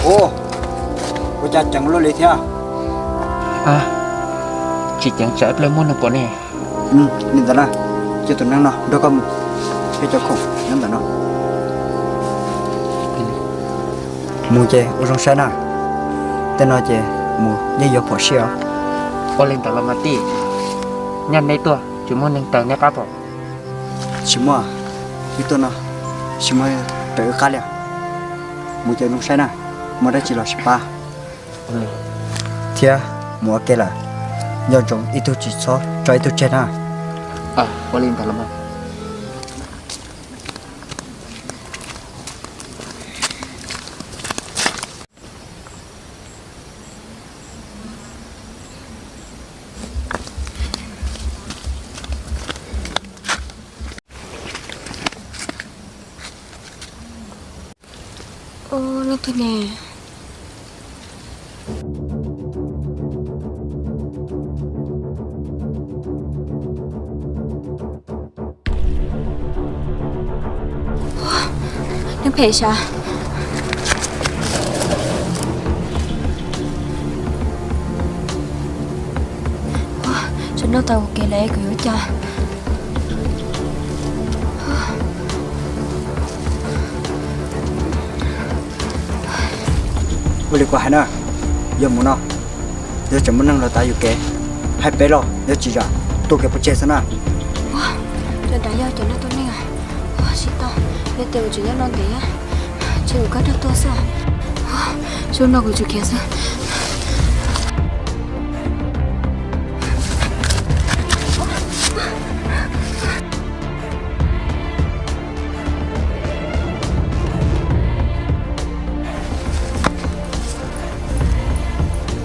Ua, ua cas ceev luaj li thiab? Tsis ceev tsam ib pliag muaj neeg pom ne. Li ntawd na, cia tus neeg no nrog koj mus, ib co khoom nyob ntawm no. Mus ces ua zoo saib na, tej no ces mus yeej yuav phom sij os. Ua li ntawd los mas tij, nyaj neb tuaj tsis muaj neeg taws neb qab pom? Tsis muaj, wb tuaj no tsis muaj taws wb qab li. Mus ces ua zoo saib na, muaj dab tsi los sis pab. Thiab mus ua ke lawm, nco ntsoov ib tug tsis txhob tso ib tug tseg na. Ua li ntawd los mas. Ua, leej twg ne? Neeg phem sav. Tsuas noj tau kuv kev lawm kuv yuav ua cas? Ua li kuv hais na, yog mus no yog tseem muaj neeg los tav yus kev, hais peb los yog tsis zam tua kev pov tseg xwb na. Ua, cov nrad yog cov neeg tua neeg. Ua, tsis tau, yog tias kuv tseem nyob no ntev, ntshe kuv kab dag tuag xwb. Ua, zaum no kuv tsum khiav xwb.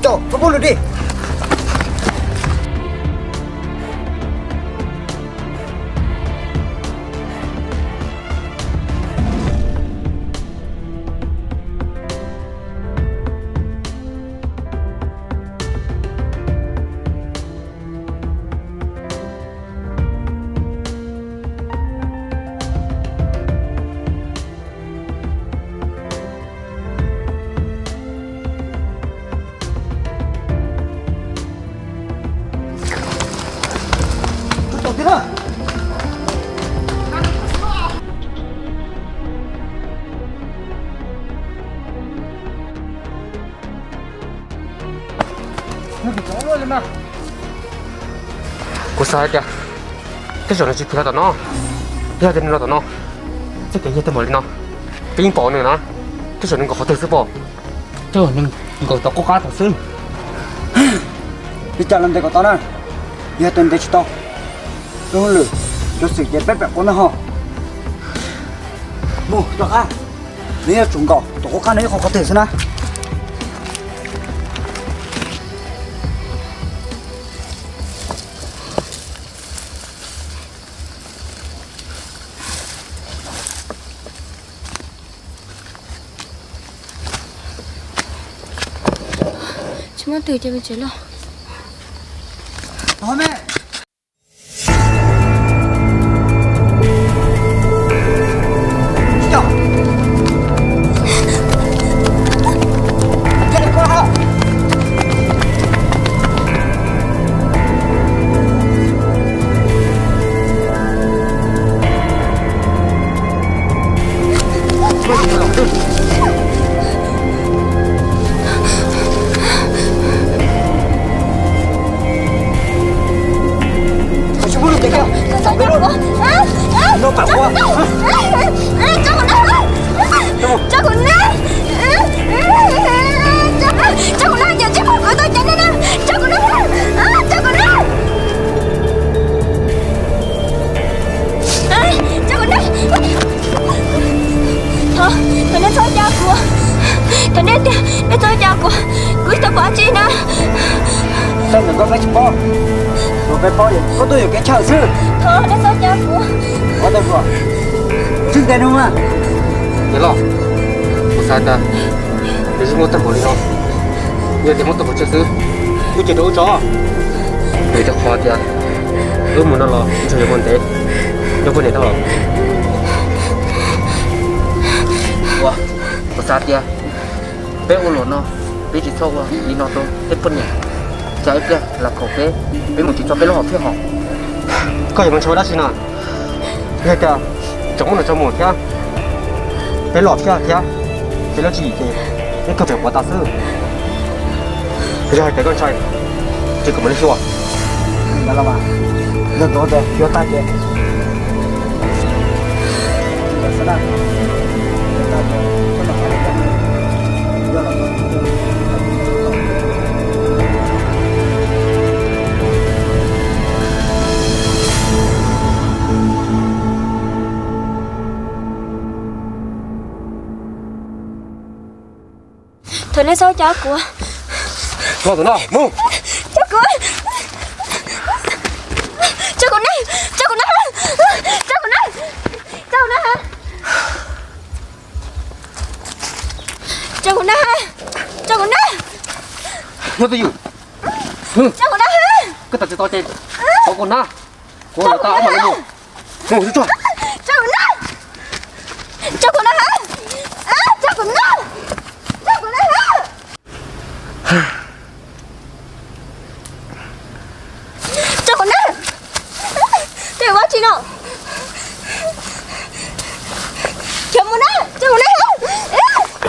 Coj, txhob pub lawm di. Kuv xav hais tias tej zaum nws tsis khiav los tom no, yog tias nws los tom no, txoj kev yog tej npaum li no, peb yeej pom nws na. Tej zaum nws nkaum qhov twg xwb pob? Tej zaum nws nkaum tom qub qab tom xwb. Li cas los ntes kom tau na, yog tias ntes tsis tau, lub hauj lwm yuav xwm ces peb pem quav ntag ho. Mus rov qab, nws yuav tsum nkaum tom qub qab no ib qho qhov twg xwb na. Tsis muaj twg ces peb tsev los. Tso kuv na, tso kuv na, cov tsis pom kuv tau cov na, tso kuv na, tso kuv na. Thov, thov nej txhob coj kuv. Thov nej tiag, nej txhob coj kuv. Kuv tsis tau pom dab tsi na. Txhob ntawm koj peb tsis paub, thaum peb paub koj tuaj yuam kev chaw xwb. Thov nej txhob coj kuv. Ua tau kuv, tsis ntev no mas. Niam loj, kuv xav tias nws zoo muaj tag npaum li no, yog tias muab tua pov tseg xwb, wb ces rau wb tso. Vim rau qhov tias wb mus no los ntshe yuav mus ntev, nrog poj niam tag los. Ua, kuv xav tias Peb ua luam no, peb tsis txhob ua li no rau peb poj niam. Cas ib pliag los khaum peb, peb mus tsis txog peb lub hom phiaj hos. Koj yuav mus ntshai dab tsi no? Yog tias tseem muaj nws tso mus thiab, peb los thiab thiab, peb lub tswv yim ces peb kawg pem quav tas xwb. Yog hais tias koj ntshai, ces kuv mam li xyuas. Yog tias yuav tag ces Thaum nej txhob coj kuv. Los tus no mus. Coj kuv. Coj kuv na. Coj kuv na. Coj kuv na. Coj kuv na. Coj kuv na. Coj kuv na. Nyob twj ywm. Coj kuv na. Koj tas tsis tau ces tau kuv na. Kuv lawv tau ob mam li mus. Mus tsuag tsuag. Coj kuv na. Coj kuv na. Coj kuv na. Coj kuv na. Coj kuv na. Tej ua tsi no? Coj kuv na. Coj kuv na.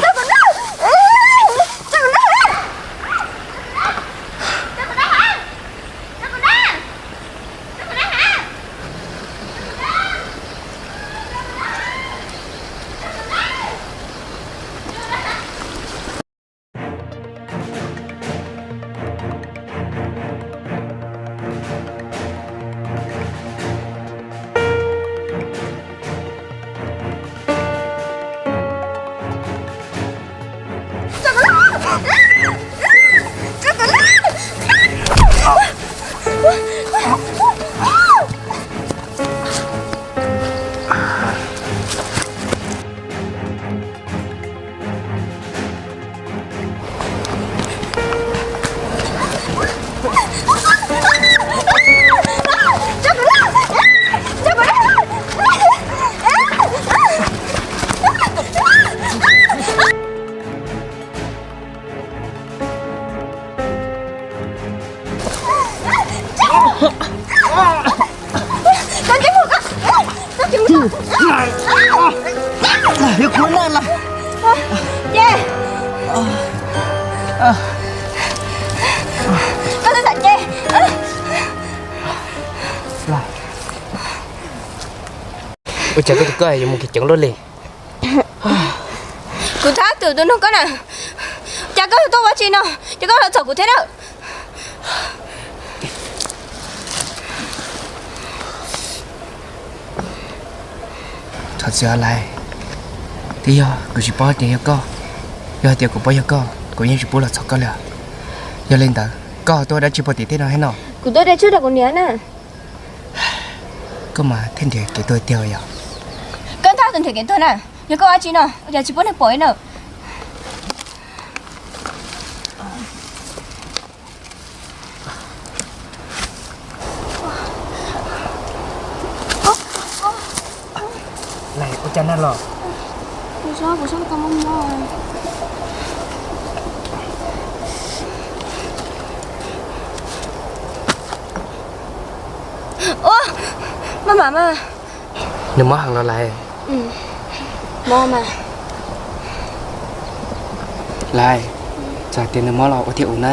Coj kuv na. Coj kuv na. Coj kuv na. Yog kuv na los. Ces koj twb xav ces. Ua cas koj tus koj yuav mus kev ceev luaj li? Kuv thab twm tus nug koj na, cas koj tuaj ua tsi no, ces koj los txhom kuv thiab na. Thov txim Lais, twb yog kuv tsis paub tias yog koj. Yog hais tias kuv paub yog koj, kuv yeej tsis pub los txhom koj li. Yog li ntawd koj tuaj ua dab tsi puag tim tej no thiab no? Kuv tuaj de tshuaj rau kuv niam na. Koj mas thiaj nrhiav kev tuag tiag yog? Koj ntag tus nrhiav kev tuag na. Yog koj ua tsi no, ua cas tsis pub neeg pom li na? Lais, ua cas na los? Ua, maj mam mas. Nws mob heev los Lais? Mob mas. Lais, txawm tias nws mob los ua thiaj ua na.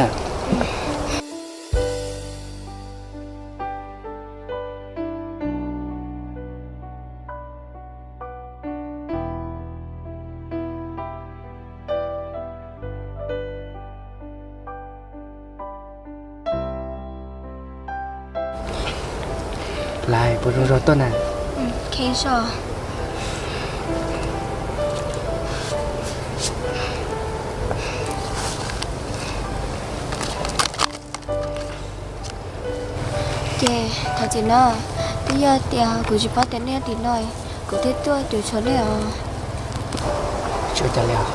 Lais, puas zoo zog tuaj na? Ces thov txim na, twb yog tias kuv tsis paub tias nej nyob tim no, kuv thiaj tuaj cuav tshuam nej os. Tsis ua cas li os.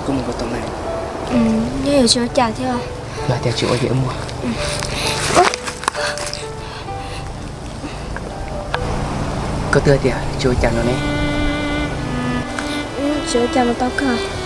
Koj mus puas tau na? Nyob yuav tsis ua cas thiab. Yog tias tsis ua ces wb mus. Koj twb hais tias tsis ua cas no ne. Tsis ua cas no tau kawg.